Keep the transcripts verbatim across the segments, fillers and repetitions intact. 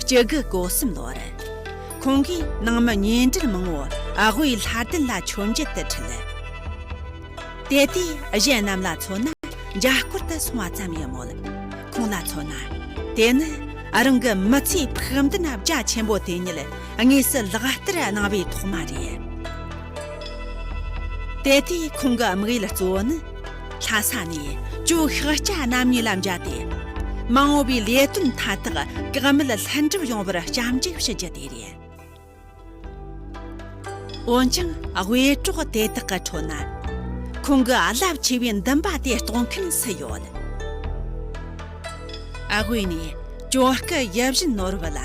བཅུ་དགུ་གོ་གསུམ་ལོར། ཁོང་གིས་ནང་མི་ཉེ་འབྲེལ་མང་བོ་ཨ་དབུའི་ལྷ་ལྡན་ལ་མཆོད་མཇལ་དུ་ཁྲིད། དེ་དུས་གཞན་རྣམས་ལ་མཚོན་ན་མཇལ་སྐོར་དུ་སོང་བ་ཙམ་ཡིན་མོད། ཁོང་ལ་མཚོན་ན། དེ་ནི་རང་གི་མི་ཚེའི་ཕུགས་འདུན་རྒྱ་ཆེན་པོ་དེ་ཉིད་དངོས་སུ་ལག་བསྟར་གནང་བའི་ཐོག་མ་རེད། དེ་དུས་ཁོང་གི་དམིགས་ཡུལ་གཙོ་བོ་ནི། ལྷ་ས་ནས་ཇོ་ཤཱཀྱ་རྣམ་གཉིས་ལ་མཇལ་ཏེ། མ་འོངས་པའི་ལས་དོན་མཐའ་དག་བཀའ་མོལ་ལྷུན་གྲུབ་ཡོང་བར་སྐྱབས་འཇུག་ཞུ་རྒྱུ་དེ་རེད། འོན་ཀྱང་དབུས་གྲོགས་དེ་དག་གི་ཁྲོད་ན། ཁོང་གི་རླབས་ཆེ་བའི་འདུན་པ་དེ་རྟོགས་མཁན་སུ་ཡོད། ཨ་དབུས་ནས་ཇོ་སྐུ་ཡིད་བཞིན་ནོར་བུ་ལ་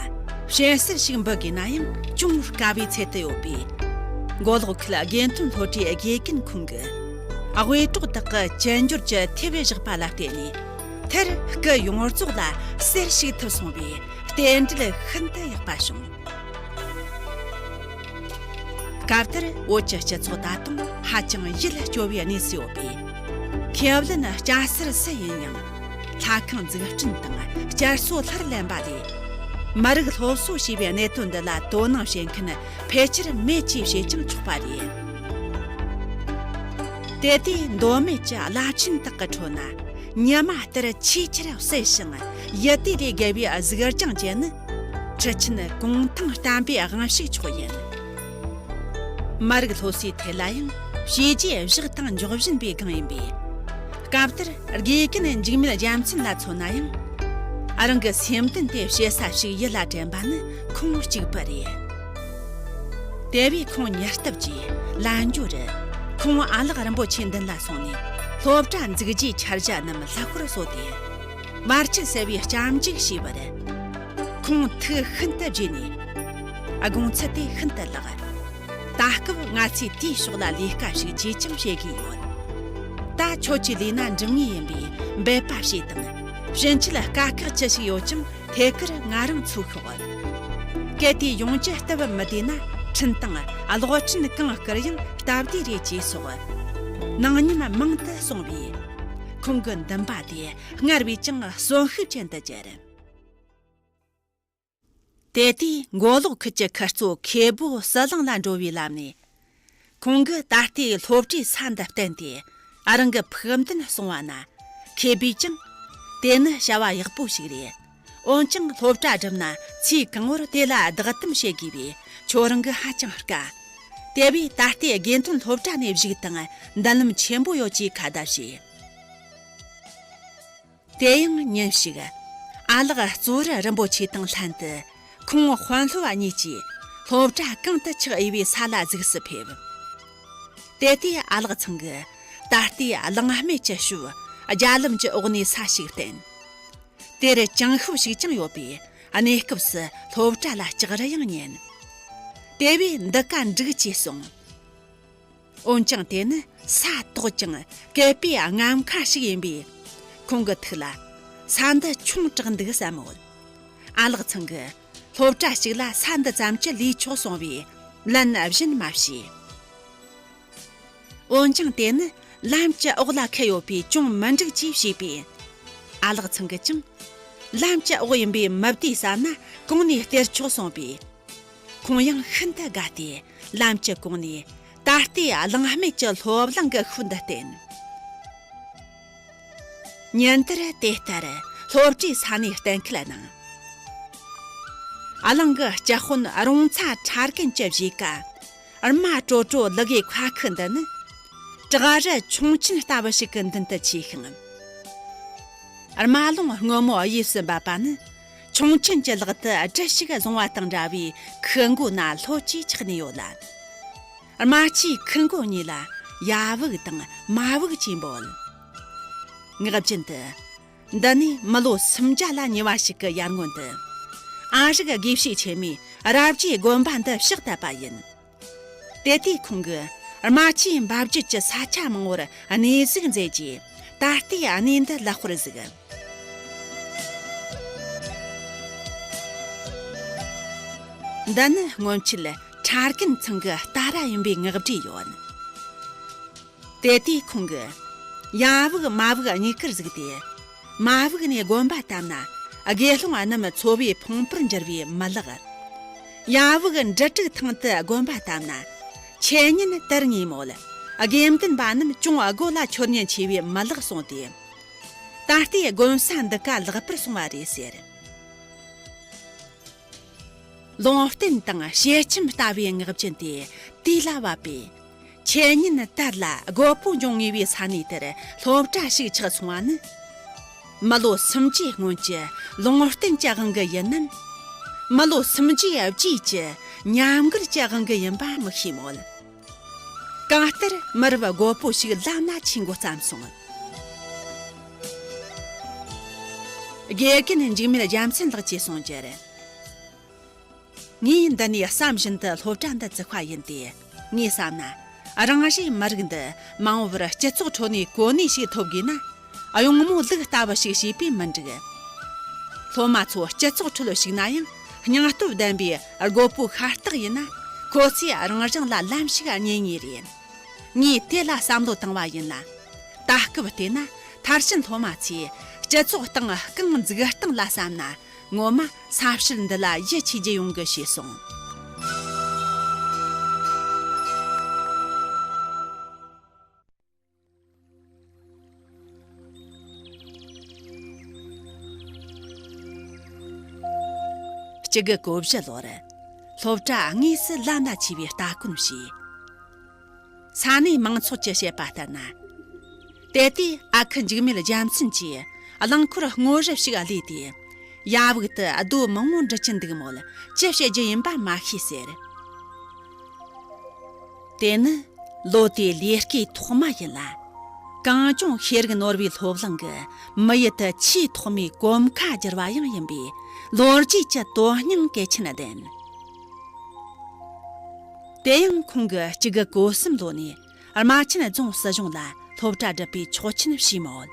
དཔྱད་གསར་ཞིག་འབུལ་དགོས་ན་ཡང་ཅུང་དཀའ་བའི་ཚད་དུ་ཡོད་པས། མགོ་ལོག་ཁུལ་དགེ་ཐོན་སློབ་གྲྭའི་དགེ་རྒན་ཁོང་གིས་དབུས་གྲོགས་དག་གི་དཔྱད་འབྱོར་གྱི་ཐེབས་བཞག་པ་ལ་བརྟེན་ནས། མཐར་སྐུ་ཡོངས་རྫོགས་ལ་གསེར་ཞིག་ཐུབ་སོང་བས་རྟེན་འབྲེལ་ཤིན་ཏུ་ཡག་པ་བྱུང་། སྐབས་དེར་བོད་ཀྱི་སྤྱི་ཚོགས་ད་དུང་ཧ་ཅང་ཡིད་སྐྱོ་བའི་གནས་སུ་ཡོད་པས། ཁེ་བློན་སྐྱ་སེར་སུ་ཡིན་ཡང་། ལྷ་ཁང་འཛུགས་སྐྲུན་དང་བསྐྱར་གསོ་སླར་ལེན་པ་ལས། མི་རིགས་སློབ་གསོ་ཞེས་པའི་གནད་དོན་འདི་ལ་དོ་སྣང་བྱེད་མཁན་ཕལ་ཆེར་མེད་ཅེས་བཤད་ཀྱང་ཆོག་པ་རེད། དེ་དུས་མདོ་སྨད་ཀྱི་བླ་ཆེན་དག་གི་ཁྲོད་ན། ཉི་མ་ལྟར་ཆེས་ཆེར་གསལ་ཞིང་ཡིད་དུ་ལས་བརྒལ་བའི་གཟིགས་རྒྱང་ཅན་ནི། ཁྲི་ཆེན་གུང་ཐང་བསྟན་པའི་དབང་ཕྱུག་མཆོག་ཡིན། མི་རིགས་སློབ་གསོའི་ཐད་ལ་ཡང་བྱས་རྗེས་བཞག་དང་འཇོག་བཞིན་པའི་སྒང་ཡིན་པས། སྐབས་དེར་དགེ་རྒན་འཇིགས་མེད་རྒྱལ་མཚན་ལ་མཚོན་ན་ཡང་། རང་གི་སེམས་རྟེན་དེ་བྱེད་ས་ཞིག་ཡིད་ལ་དྲན་པ་ནི་ཁོང་གཅིག་པུ་རེད། དེ་བས་ཁོང་མྱུར་སྟབས་ཀྱིས་ལན་འཇོ་རུ་ཁོང་ཨ་ལགས་རིན་པོ་ཆེ་མདུན་ལ་སོང་ནས་སློབ་གྲྭ་འཛུགས་རྒྱུའི་འཆར་གཞི་རྣམས་ལྷག་པར་གསོལ་ཏེ། བར་ཆད་སེལ་བའི་སྐྱབས་འཇུག་ཞུས་པར། ཁོང་ཐུགས་ཤིན་ཏུ་དགྱེས་ནས། དགོངས་ཚུལ་དེ་ཤིན་ཏུ་ལེགས། ད་སྐབས་ང་ཚོས་དེའི་ཕྱོགས་ལ་ལས་ཀ་ཞིག་ཅིས་ཀྱང་བྱེད་ཀྱི་ཡོད། ད་ཁྱོད་ཀྱི་ལས་ན་འགྲིམ་ངེས་ཡིན་པས་འབད་པ་བྱས་དང་། ཕྱིན་ཆད་དཀའ་ཁག་ཅི་ཞིག་ཡོད་ཀྱང་ཐད་ཀར་ང་རང་ཚུར་ཤོག། གལ་ཏེ་ཡོང་རྒྱུ་སྟབས་མི་བདེ་ན་འཕྲིན་དང་གློག་འཕྲིན་གང་བསྐུར་ཡང་སྟབས་བདེ་རེད་ཅེས་སོགས། ནང་ཉམས་མང་དུ་སོང་བས། ཁོང་གི་འདུན་པ་དེ་སྔར་བས་ཀྱང་གསོན་ཤུགས་ཅན་དུ་གྱུར། དེ་དུས་མགོ་ལོག་ཁུལ་གྱི་ཁུལ་གཙོ་ཁེ་སྦོ་ཟི་ལིང་ལ་འགྲོ་བའི་ལམ་ནས། ཁོང་གིས་ད་ལྟའི་སློབ་གྲྭའི་ས་འདི་བསྟན་ཏེ་རང་གི་ཕུགས་འདུན་སོང་བ་ན་ཁེ་བས་ཀྱང་། དེ་ནི་བྱ་བ་ཡག་པོ་ཞིག་རེད། འོན་ཀྱང་སློབ་གྲྭ་བསྒྲུབས་ན་ཚེ་གང་བོར་དེ་ལ་བདག་དམ་བྱེད་དགོས་པས་ཁྱོད་རང་གི་ཧ་ཅང་དཀའ། དེ་བས་ད་ལྟའི་དགེ་ཐོན་སློབ་གྲྭ་ནས་བཞུགས་དང་མདུན་ལམ་ཆེན་པོ་ཡོད་ཅེས་ཁ་བརྡ་བྱས། དེ་ཡང་ཉིན་ཞིག་ཨ་ལགས་གཙོ་བོར་རིན་པོ་ཆེ་དང་ལྷན་དུ་ཁོང་དཔོན་སློབ་གཉིས་ཀྱིས་སློབ་གྲྭ་གང་དུ་ཆགས་འོས་པའི་ས་ལ་གཟིགས་སུ་ཕེབས། དེ་དུས་ཨ་ལགས་ཚང་གིས་ད་ལྟའི་གླང་སྨད་ཀྱི་ཤུལ་རྒྱ་ལམ་གྱི་འོག་ནས་ས་ཞིག་བསྟན། དེར་ཅང་ཤོག་ཞིག་ཀྱང་ཡོད་པས་གནས་སྐབས་སུ་སློབ་གྲྭ་ལ་ལྕགས་རི་ཡང་ཉན། དེ་བས་འདི་ག་འགྲིག་ཅེས་གསུངས། འོན་ཀྱང་དེ་ནི་ས་དོག་ཅིང་བཀལ་པའི་རྔམ་ཁ་ཞིག་ཡིན་པས། ཁོང་གི་ཐུགས་ལ་ས་འདི་ཆུང་དྲགས་འདུག་བསམ་མོད། ཨ་ལགས་ཚང་གིས་སློབ་གྲྭ་ཞིག་ལ་ས་འདི་ཙམ་གྱི་ལས་ཆོག་གསུངས་པས་ལན་གཞན་མ་བྱས། འོན་ཀྱང་དེ་ནི་ལམ་གྱི་འོག་ལ་ཁེལ་ཡོད་པས་ཅུང་མི་འགྲིག་ཅེས་བྱས་པས། ཨ་ལགས་ཚང་གིས་ཀྱང་། ལམ་གྱི་འོག་ཡིན་པས་མི་བདེ་བསམ་ན་གོང་ནས་སྟེར་ཆོག་གསུངས་པས། ཁོང་ཡང་ཤིན་ཏུ་དགའ་སྟེ་ལམ་གྱི་གོང་ནས་ད་ལྟའི་གླང་སྨད་ཀྱི་སློབ་གླིང་གི་ཤུལ་འདི་བསྟན། ཉིན་དེར་དེ་ལྟར་སློབ་གྲྭའི་ས་གནས་གཏན་འཁེལ་གནང་། གླིང་གི་སྤྱི་དཔོན་རོང་ཚ་ཁྲ་རྒན་གྱི་གཞིས་ཀ་རྨ་དྲོ་དྲོ་ལི་གའི་ཁ་ཁུ་འདི་ནི་བྲག་རི་ཁྱུང་ཆེན་ལྟ་བུ་ཞིག་གི་མདུན་དུ་ཆས་ཤིང་། རྨ་ཀླུང་སྔོན་མོ་གཡས་སུ་འབབ་པ་ནི་ཁྱུང་ཆེན་གྱི་ལག་ཏུ་གྲི་ཞིག་བཟུང་བ་དང་འདྲ་བའི་ཁུ་མགོའི་ནང་ལྷོད་ཀྱིས་ཆགས་ནས་ཡོད་ལ། རྨ་ཆུའི་ཁུ་མགོ་གཉིས་ལ་ཡ་བུག་དང་མ་བུག་ཅེས་འབོད། ངག་རྒྱུན་དུ། འདི་ནི་མི་ལོ་སུམ་བརྒྱ་ལ་ཉེ་བ་ཞིག་གི་ཡར་སྔོན་དུ། ཨ་རིག་དགེ་བཤེས་ཆེན་མོས་རབ་རྒྱས་དགོན་པ་འདི་ཕྱག་བཏབ་པ་ཡིན། དེ་དུས་ཁོང་གིས་རྨ་ཆུའི་འབབ་རྒྱུད་ཀྱི་ས་ཆ་མང་བོར་གནས་གཟིགས་མཛད་རྗེས་ད་ལྟའི་གནས་འདི་ལེགས་པར་གཟིགས། འདི་ནི་སྔོན་ཆད་ཁྲ་རྒན་ཚང་གི་རྟ་ར་ཡིན་པའི་ངག་སྒྲོས་ཡོད། དེ་དུས་ཁོང་གིས་ཡ་བུག་མ་བུག་གཉིས་ཀར་གཟིགས་ཏེ། མ་བུག་ནས་དགོན་པ་བཏབ་ན་ དགེ་སློང་རྣམས་འཚོ་བའི་ཕུང་པོར་འགྱུར་བའི་མི་ལག། ཡ་བུག་འབྲུ་དྲུག་ཐང་དུ་དགོན་པ་བཏབ་ན། འཆད་ཉན་དར་ངེས་མོད། དགེ་འདུན་པ་རྣམས་ཅུང་སྒོ་ལ་མཆོད་ཉེན་ཆེ་བའི་མི་ལག་གསུངས་ཏེ། ད་ལྟའི་དགོན་ས་འདི་ཀ་ལེགས་པར་སོང་བ་རེད་ཟེར། ལུང་བསྟན་དང་ཞལ་ཆེམས་ལྟ་བུའི་ངག་རྒྱུན་དེ་དུས་ལ་བབ་པས། འཆད་ཉན་དར་ལ་རྒོད་པོ་འབྱུང་ངེས་པའི་ས་གནས་དེར་སློབ་གྲྭ་ཞིག་ཆགས་སོང་བ་ནི། མི་ལོ་སུམ་ཅུའི་སྔོན་གྱི་ལུང་བསྟན་གྱི་དབང་གིས་ཡིན་ནམ། མི་ལོ་སུམ་ཅུའི་རྗེས་ཀྱི་ཉམས་རྒུད་ཀྱི་དབང་གིས་ཡིན་པ་མི་ཤེས་མོད། གང་ལྟར་མི་རབས་རྒོད་པོ་ཞིག་ལམ་ན་ཆས་འགོ་བརྩམས་སོང་། དགེ་རྒན་འཇིགས་མེད་རྒྱལ་མཚན་ལགས་ཀྱིས་གསུངས་རྒྱུར། ངས་འདི་ནས་བསམ་བཞིན་དུ་སློབ་གྲྭ་འདི་བཙུགས་པ་ཡིན་ཏེ། ངས་བསམ་ན། རང་རེའི་མི་རིགས་འདི་མ་འོངས་པར་སྤྱི་ཚོགས་ཁྲོད་ནས་གོ་གནས་ཤིག་ཐོབ་དགོས་ན། གཡུང་མོ་ལུག་ལྟ་བུ་ཞིག་བྱས་པས་མི་འགྲིག། སློབ་མ་ཚོ་སྤྱི་ཚོགས་ཁྲོད་ཞུགས་ན་ཡང་སྙིང་སྟོབས་ལྡན་པའི་རྒོད་པོ་ཤ་སྟག་ཡིན་ན། ཁོ་ཚོས་རང་རང་ལ་ལམ་ཞིག་རྙེད་ངེས་རེད། ངས་དེ་ལ་བསམ་བློ་བཏང་བ་ཡིན་ལ། ད་སྐབས་བལྟས་ན། མཐར་ཕྱིན་སློབ་མ་ཚོས་སྤྱི་ཚོགས་སྟེང་རྐང་འཛུགས་སྟངས་ལ་བསམ་ན། ངོ་མ་ས་བཤད་འདི་ལ་ཡིད་ཆེས་རྒྱུ་ཡོང་གི་ཞེས་གསུངས། གཅིག་དགུ་གོ་བཞི་ལོར་སློབ་གྲྭ་དངོས་སུ་ལམ་ལ་ཆས་པའི་ལྟ་སྐོར་བྱས། ས་གནས་མང་ཚོགས་ཀྱིས་བཤད་པ་ལྟར་ན། དེ་དུས་ཨ་ཁུ་འཇིགས་མེད་རྒྱལ་མཚན་གྱིས་རླངས་འཁོར་སྔོ་རབས་ཤིག་བླངས་ཏེ། ཡ་བུག་ཏུ་རྡོ་མང་བོ་འདྲུད་ཀྱིན་འདུག་མོད། ཅི་བྱེད་རྒྱུ་ཡིན་པ་མ་ཤེས་ཟེར། དེ་ནི་ལོ་དེའི་ལས་ཀའི་ཐོག་མ་ཡིན་ལ། གངས་ལྗོངས་ཤེས་རིག་ནོར་བུའི་སློབ་གླིང་གི་མི་ཡུལ་དུ་ཆེས་ཐོག་མའི་གོམ་ཁ་བསྒྱུར་བ་ཡང་ཡིན་པས། ལོ་རྒྱུས་ཀྱི་དོན་སྙིང་གལ་ཆེན་ལྡན། དེ་ཡང་ཁོང་གིས་གཅིག་དགུ་གོ་གསུམ་ལོ་ནས་རྨ་ཆེན་རྫོང་སྲིད་གཞུང་ལ་སློབ་གྲྭ་སྒྲུབ་པའི་ཆོག་མཆན་ཞུས་མོད།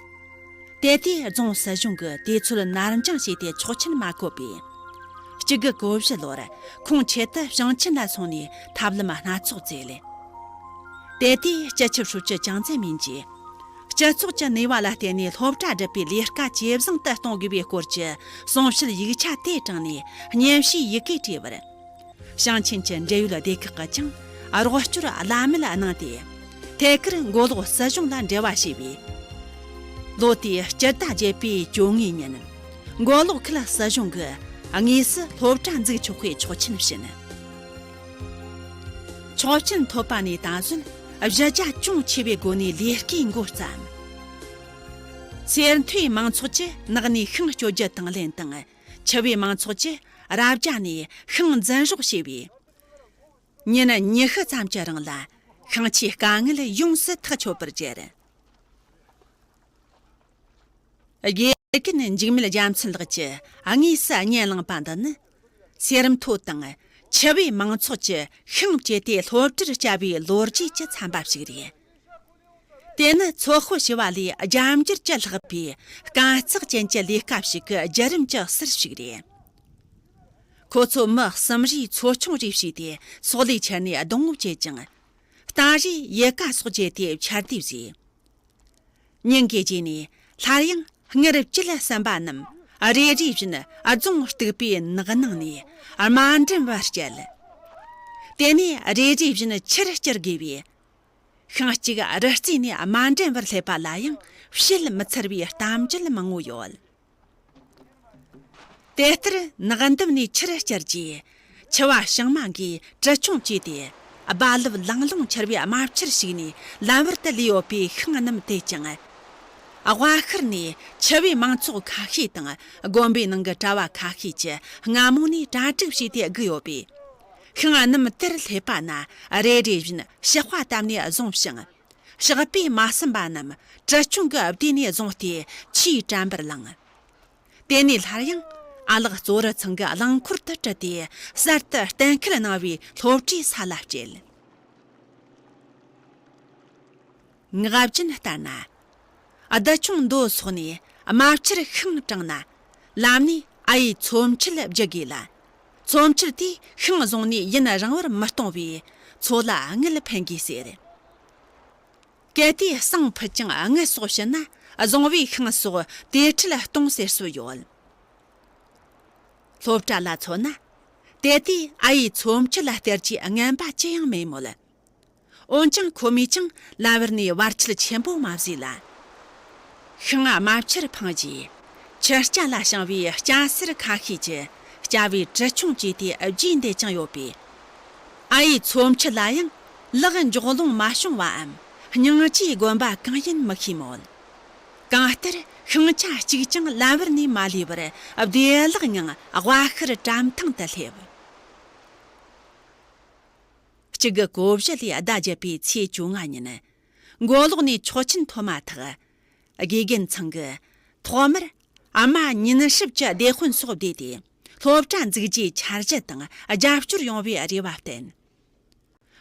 དེ་དུས་རྫོང་སྲིད་གཞུང་གིས་དུས་ཚོད་ནར་འགྱངས་བྱས་ཏེ་ཆོག་མཆན་མ་བཀོད་པས། གཅིག་དགུ་གོ་བཞི་ལོར་ཁོང་ཆེད་དུ་ཞིང་ཆེན་ལ་སོང་ནས་ཐབས་ལམ་སྣ་ཚོགས་བཙལ། དེ་དུས་སྤྱི་ཁྱབ་ཧྲུའུ་ཅི་ཅང་ཙེ་མིན་གྱིས། སྤྱི་ཚོགས་ཀྱི་ནུས་པ་ལ་བརྟེན་ནས་སློབ་གྲྭ་སྒྲུབ་པའི་ལས་ཀ་ཇེ་བཟང་དུ་གཏོང་དགོས་པའི་སྐོར་གྱི་གསུང་བཤད་ཡིག་ཆ་དེ་དྲངས་ནས་སྙན་ཞུའི་ཡི་གེ་བྲིས་པར། ཞིང་ཆེན་གྱི་འབྲེལ་ཡོད་སྡེ་ཁག་གིས་ཀྱང་རོགས་སྐྱོར་བླ་མེད་གནང་སྟེ། ཐད་ཀར་མགོ་ལོག་སྲིད་གཞུང་ལ་འབྲེལ་བ་བྱས་པས། ལོ་དེའི་སྤྱི་ཟླ་བརྒྱད་པའི་བཅོ་ལྔའི་ཉིན། མགོ་ལོག་ཁུལ་སྲིད་གཞུང་གིས་དངོས་སུ་སློབ་གྲྭ་འཛུགས་ཆོག་པའི་ཆོག་མཆན་བྱིན། ཆོག་མཆན་ཐོབ་པ་ནས་ད་གཟོད་གཞི་རྒྱ་ཅུང་ཆེ་བའི་སྒོ་ནས་ལས་ཀའི་འགོ་བརྩམས། སེར་མཐོའི་མང་ཚོགས་ཀྱིས་ནགས་ནས་ཤིང་གཅོད་རྒྱུ་དང་ལེན་དང་། ཆུ་བོའི་མང་ཚོགས་ཀྱིས་རབ་རྒྱ་ནས་ཤིང་འཛིན་རོགས་བྱས་པས། ཉིན་ཉི་ཤུ་ཙམ་གྱི་རིང་ལ་ཤིང་ཆུའི་དཀའ་ངལ་ཡོངས་སུ་ཐག་ཆོད་པར་གྱུར། དགེ་རྒན་འཇིགས་མེད་རྒྱལ་མཚན་ལགས་ཀྱིས་དངོས་སུ་བརྙན་བླངས་པ་འདི་ནི། སེར་མཐོ་དང་ཆུ་བོའི་མང་ཚོགས་ཀྱིས་ཤིང་བཅད་དེ་སློབ་གྲྭར་བསྐྱལ་བའི་ལོ་རྒྱུས་ཀྱི་ཚན་པ་ཞིག་རེད། དེ་ནི་ཚོད་དཔག་བྱས་པ་ལས་རྒྱ་འགྱུར་གྱིས་ལྷག་པའི་དཀའ་ཚེགས་ཅན་གྱི་ལས་ཀ་ཞིག་གི་བརྒྱུད་རིམ་གྱི་ཟུར་ཞིག་རེད། ཁོ་ཚོ་མི་གསུམ་རེས་ཚོ་ཆུང་རེ་བྱས་ཏེ་སོག་ལེའི་ཆར་ནས་སྡོང་བོ་བཅད་ཅིང་། རྟ་རེས་ཡལ་ག་སོགས་བཅད་དེ་ཆར་དུས་བཟོས། ཉིན་དགུའི་རྗེས་ནས་སླར་ཡང་སྔར་བཅད་ཟིན་པ་རྣམས་རེ་རེ་བཞིན་རྫོང་སྟུག་པའི་ནགས་ནང་ནས་དམའ་འགྲམ་བར་བསྐྱལ། དེ་ནས་རེ་རེ་བཞིན་ཆུར་བསྐྱུར་དགོས་པས། ཤིང་གཅིག་རི་རྩེ་ནས་དམའ་འགྲམ་བར་སླེབས་པ་ལ་ཡང་བཤད་མི་ཚར་བའི་གཏམ་རྒྱུད་མང་བོ་ཡོད། དེ་ལྟར་ནགས་འདབས་ནས་ཆུར་བསྐྱུར་རྗེས། ཆུ་བ་བྱང་མ་འགས་གྲི་ཆུང་བཅས་ཏེ། རྦ་རླབས་ལང་ལོང་འཕྱུར་བའི་རྨ་ཕྱིར་ཞིག་ནས་ལམ་བར་དུ་ལུས་ཡོད་པའི་ཤིང་རྣམས་དེད་ཅིང་། དབའ་ཤར་ནས་ཆུ་བོའི་མང་ཚོགས་ཁ་ཤས་དང་དགོན་པའི་ནང་གི་གྲྭ་བ་ཁ་ཤས་ཀྱིས་སྔ་མོ་ནས་གྲ་སྒྲིག་བྱས་ཏེ་བསྒུགས་ཡོད་པས། ཤིང་རྣམས་དེར་སླེབས་པ་ན་རེ་རེ་བཞིན་ཕྱག་པ་བཏབ་ནས་བཟུང་ཞིང་། ཕྱག་པས་མ་ཟིན་པ་རྣམས་གྲི་ཆུང་གི་ལྡེ་ནས་བཟུང་སྟེ་ཆུའི་གྲམ་པར་བླངས། དེ་ནས་སླར་ཡང་ཨ་ལགས་ཙོ་རི་ཚང་གི་རླངས་འཁོར་དུ་དཀྲིས་ཏེ་གསར་དུ་གཏན་འཁེལ་གནང་བའི་སློབ་གྲྭའི་ས་ལ་བསྐྱལ། ངག་རྒྱུན་ལྟར་ན། རྡུལ་ཆུང་མདོ་སོགས་ནས་རྨ་ཕྱིར་ཤིང་དྲངས་ན། ལམ་ནས་ཨ་ཡེ་ཚོ་མཆུ་བརྒྱུད་དགོས་ལ། ཚོ་མཆུ་དེས་ཤིང་བཟུང་ནས་ཡུན་རིང་བར་མི་གཏོང་བས་ཚོ་ལ་དངུལ་ཕན་དགོས་ཟེར། གལ་ཏེ་ཟངས་ཕུད་ཀྱང་དངུལ་སོགས་བྱིན་ན་བཟུང་བའི་ཤིང་སོགས་དེ་འཕྲལ་གཏོང་ཟེར་སྲོལ་ཡོད། སློབ་གྲྭ་ལ་མཚོན་ན། དེ་དུས་ཨ་ཡེ་མཚོ་མཆུ་ལ་སྟེར་རྒྱུའི་རྔན་པ་ཅི་ཡང་མེད་མོད། འོན་ཀྱང་ཁོ་མོས་ཀྱང་ལམ་བར་ནས་བར་ཆད་ཆེན་པོ་མ་བཟོས་ལ། ཤིང་རྨ་བྱར་འཕངས་རྗེས། ཆུ་རྐྱལ་ལ་བྱིང་བའི་རྐྱལ་སེར་ཁ་ཤས་ཀྱིས་རྐྱལ་བའི་གྲུ་ཆུང་བཅས་ཏེ་རྒྱས་འདེད་ཀྱང་ཡོད་པས། ཨ་ཡེ་མཚོ་མཆུ་ལ་ཡང་ལག་འཇོག་ལོང་མ་བྱུང་བའམ་སྙིང་རྗེའི་དགོན་པ་གང་ཡིན་མི་ཤེས་མོད། གང་ལྟར་ཤིང་ཆ་གཅིག་ཀྱང་ལམ་བར་ནས་མ་ལུས་པར་བདེ་བླག་ངང་དབའ་ཤར་གྲམ་ཐང་དུ་སླེབས། གཅིག་དགུ་གོ་བཞི་ལོའི་ཟླ་བརྒྱད་པའི་ཚེས་བཅོ་ལྔ་ཉིན། མགོ་ལོག་ནས་ཆོག་མཆན་ཐོབ་མ་ཐག་དགེ་རྒན་ཚང་གིས་ཐོག་མར་ཨ་མ་ཉིན་ཧྲིབ་ཀྱི་སྡེ་དཔོན་སོགས་བསྡུས་ཏེ། སློབ་གྲྭ་འཛུགས་རྒྱུའི་འཆར་གཞི་དང་རྒྱབ་སྐྱོར་ཡོང་བའི་རེ་བ་བསྟན།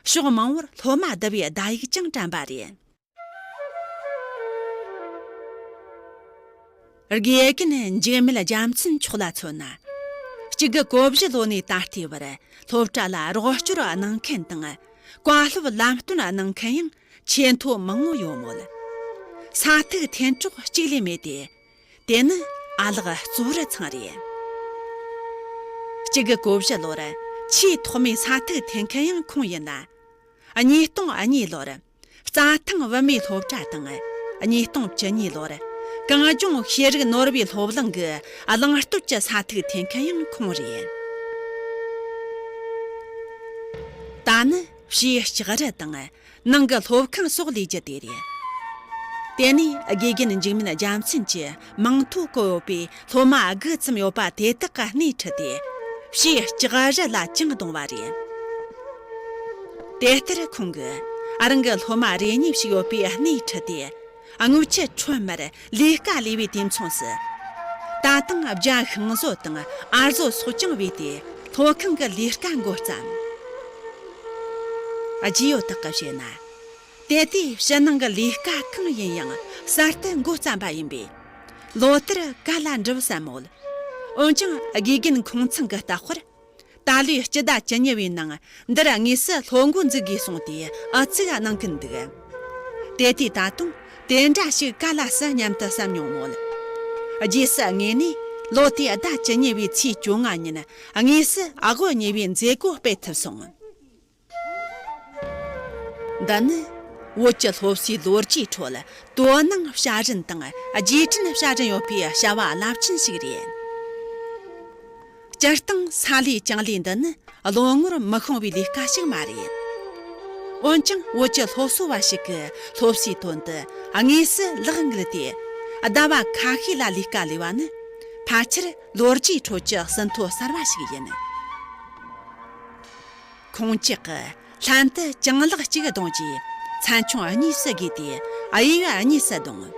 ཕྱོགས་མང་བོར་སློབ་མ་བསྡུ་བའི་བརྡ་ཡིག་ཀྱང་དྲན་པ་རེད། དགེ་རྒན་འཇིགས་མེད་རྒྱལ་མཚན་མཆོག་ལ་མཚོན་ན། གཅིག་དགུ་གོ་བཞི་ལོ་ནས་ད་ལྟའི་བར་སློབ་གྲྭ་ལ་རོགས་སྐྱོར་གནང་མཁན་དང་། བཀའ་སློབ་ལམ་སྟོན་གནང་མཁན་ཡང་ཆེས་མཐོ་མང་བོ་ཡོད་མོད། ས་ཐིག་འཐེན་གྲོགས་གཅིག་ལས་མེད་དེ། དེ་ནི་ཨ་ལགས་གཙོ་བོ་རུ་ཚང་རེད། གཅིག་དགུ་གོ་བཞི་ལོར་ཆེས་ཐོག་མའི་ས་ཐིག་འཐེན་མཁན་ཡང་ཁོང་ཡིན་ལ། ཉིས་སྟོང་གཉིས་ལོར་རྩྭ་ཐང་བུད་མེད་སློབ་གྲྭ་དང་། ཉིས་སྟོང་བཅུ་གཉིས་ལོར་གངས་ལྗོངས་ཤེས་རིག་ནོར་བུའི་སློབ་གླིང་གི་གླེང་སྟོད་ཀྱི་ས་ཐིག་འཐེན་མཁན་ཡང་ཁོང་རེད། ད་ནི་ཕྱིའི་ལྕགས་རི་དང་ནང་གི་སློབ་ཁང་སོགས་ལས་རྒྱུ་དེ་རེད། དེ་ནས་དགེ་རྒན་འཇིགས་མེད་རྒྱལ་མཚན་གྱིས་མིང་ཐོ་བཀོད་ཡོད་པའི་སློབ་མ་དགུ་ཙམ་ཡོད་པ་དེ་དག་གི་སྣེ་ཁྲིད་དེ། ཕྱིའི་ལྕགས་རི་ལ་བཅིངས་གཏོང་བ་རེད། དེ་ལྟར་ཁོང་གིས་རང་གི་སློབ་མ་རེ་གཉིས་ཤིག་ཡོད་པའི་སྣེ་ཁྲིད་དེ། དངུལ་ཆུ་ཁྲོན་མར་ལས་ཀ་ལས་པའི་དུས་མཚུངས་སུ། ད་ཐེངས་རྒྱ་ཤིང་བཟོ་དང་ཨ་བཟོ་སོགས་ཀྱང་བྱས་ཏེ། སློབ་ཁང་གི་ལས་ཀ་འགོ་བརྩམས། རྗེས་ཡོད་དག་གིས་བཤད་ན། དེ་དུས་ཕྱི་ནང་གི་ལས་ཀ་གང་ཡིན་ཡང་གསར་དུ་འགོ་བརྩམས་པ་ཡིན་པས། ལོ་ལྟར་ག་ལ་འགྲུབ་བསམ་མོད། འོན་ཀྱང་དགེ་རྒན་ཁུང་ཚང་གིས་བལྟ་དཔེར། ད་ལོའི་སྤྱི་ཟླ་བཅུ་གཉིས་པའི་ནང་འདིར་དངོས་སུ་སློབ་འགོ་འཛུགས་དགོས་གསུངས་ཏེ་ཨུ་ཚུགས་གནང་གིན་འདུག། དེ་དུས་ད་དུང་དེ་འདྲ་ཞིག་ག་ལ་སྲིད་སྙམ་དུ་བསམ་མྱོང་མོད། རྗེས་སུ་དངོས་གནས་ལོ་དེའི་ཟླ་བཅུ་གཉིས་པའི་ཚེས་བཅོ་ལྔ་ཉིན་དངོས་སུ་ཨ་དབུ་བརྙེས་པའི་མཛད་སྒོ་སྤེལ་ཐུབ་སོང་། འདི་ནི་བོད་ཀྱི་སློབ་གསོའི་ལོ་རྒྱུས་ཁྲོད་དོ་སྣང་བྱ་རིན་དང་རྗེས་དྲན་བྱ་རིན་ཡོད་པའི་བྱ་བ་རླབས་ཆེན་ཞིག་རེད། སྤྱིར་བཏང་ས་ལས་ཅང་ལས་འདི་ནི་བློ་ངོར་མི་ཤོང་བའི་ལས་ཀ་ཞིག་མ་རེད། འོན་ཀྱང་བོད་ཀྱི་སློབ་གསོ་བ་ཞིག་གིས་སློབ་གསོའི་དོན་དུ་དངོས་སུ་ལག་འགུལ་ཏེ། ཟླ་བ་ཁ་ཤས་ལ་ལས་ཀ་ལས་པ་ནི་ཕལ་ཆེར་ལོ་རྒྱུས་ཁྲོད་ཀྱི་ཟིན་ཐོ་གསར་བ་ཞིག་ཡིན། ཁོང་ཅག་གིས་ལྷན་དུ་ཅང་ལག་གཅིག་བརྡུངས་རྗེས་མཚན་ཆུང་གཉིས་སུ་བགོས་ཏེ་གཡས་གཡོན་གཉིས་སུ་བརྡུངས།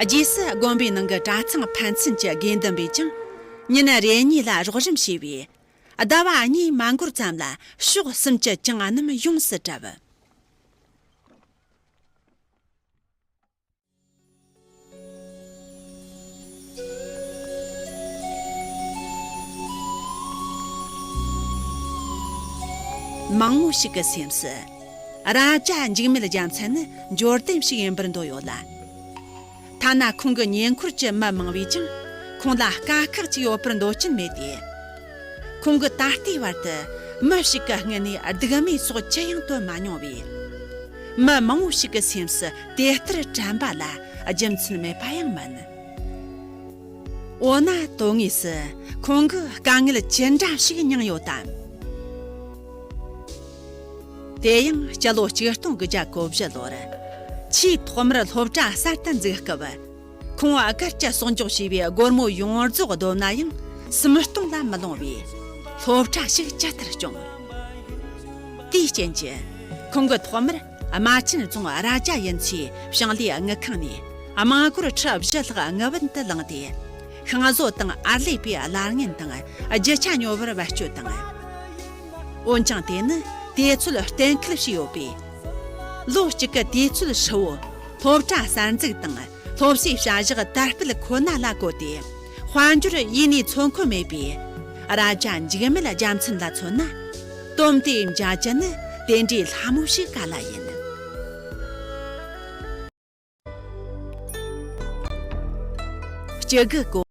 རྗེས་སུ་དགོན་པའི་ནང་གི་གྲྭ་ཚང་ཕན་ཚུན་གྱི་དགེ་འདུན་པས་ཀྱང་ཉིན་རེ་གཉིས་ལ་རོགས་རམ་བྱས་པས། ཟླ་བ་གཉིས་མ་འགོར་ཙམ་ལ་ཕྱོགས་གསུམ་གྱི་ཅང་རྣམས་ཡོངས་སུ་གྲུབ། མང་བོ་ཞིག་གི་སེམས་སུ། རྭ་རྒྱ་འཇིགས་མེད་རྒྱལ་མཚན་ནི་འབྱོར་ལྡན་ཞིག་ཡིན་པར་འདོད་ཡོད་ལ། ཐ་ན་ཁོང་གི་ཉེ་འཁོར་གྱི་མི་མང་བས་ཀྱང་ཁོང་ལ་དཀའ་ཁག་ཅིག་ཡོད་པར་འདོད་ཀྱིན་མེད་དེ། ཁོང་གིས་ད་ལྟའི་བར་དུ་མི་ཞིག་གི་སྔུན་ནས་སྡིག་དམོད་སོགས་ཅི་ཡང་བཏོན་མ་མྱོང་བས། མི་མང་བོ་ཞིག་གི་སེམས་སུ་དེ་ལྟར་དྲན་པ་ལ་རྒྱུ་མཚན་མེད་པ་ཡང་མིན། འོ་ན་དོན་དངོས་སུ་ཁོང་གིས་དཀའ་ངལ་ཅི་འདྲ་ཞིག་མྱངས་ཡོད་དམ། དེ་ཡང་སྤྱི་ལོ་ཆིག་སྟོང་དགུ་བརྒྱ་གོ་བཞི་ལོར་ཆེས་ཐོག་མར་སློབ་གྲྭ་གསར་དུ་འཛུགས་སྐབས། ཁོང་སྒར་གྱི་གསོག་འཇོག་བྱས་པའི་སྒོར་མོ་ཡོངས་རྫོགས་བསྡོམས་ན་ཡང་སུམ་སྟོང་ལ་མི་ལོངས་པས། སློབ་གྲྭ་ཞིག་ཇི་ལྟར་སྐྱོང་། དེའི་རྐྱེན་གྱིས་ཁོང་གིས་ཐོག་མར་རྨ་ཆེན་རྫོང་རྭ་རྒྱ་ཡུལ་ཚོའི་ཞིང་ལས་དངུལ་ཁང་ནས་དམངས་སྒོར་ཁྲི་བཞི་ལྷག་དངུལ་བུན་དུ་བླངས་ཏེ། ཤིང་བཟོ་དང་ཨར་ལས་པའི་བླ་རྔན་དང་རྒྱུ་ཆ་ཉོ་བར་བེད་སྤྱོད་བཏང་། འོན་ཀྱང་དེ་ནི་དུས་ཚོད་གཏན་འཁེལ་བྱས་ཡོད་པས། ལོ་གཅིག་གི་དུས་ཚོད་ཧྲིལ་བོ་སློབ་གྲྭ་གསར་འཛུགས་དང་སློབ་གསོའི་བྱ་གཞག་དར་སྤེལ་ཁོ་ན་ལ་བཀོལ་ཏེ། དཔལ་འབྱོར་ཡེ་ནས་འཚོ་མཁན་མེད་པའི་རྭ་རྒྱ་འཇིགས་མེད་རྒྱལ་མཚན་ལ་མཚོན་ན། དོན་དེ་འཇལ་རྒྱུ་ནི་དེ་འདྲའི་སླ་མོ་ཞིག་ག་ལ་ཡིན། སྤྱི་སྒེར་གོ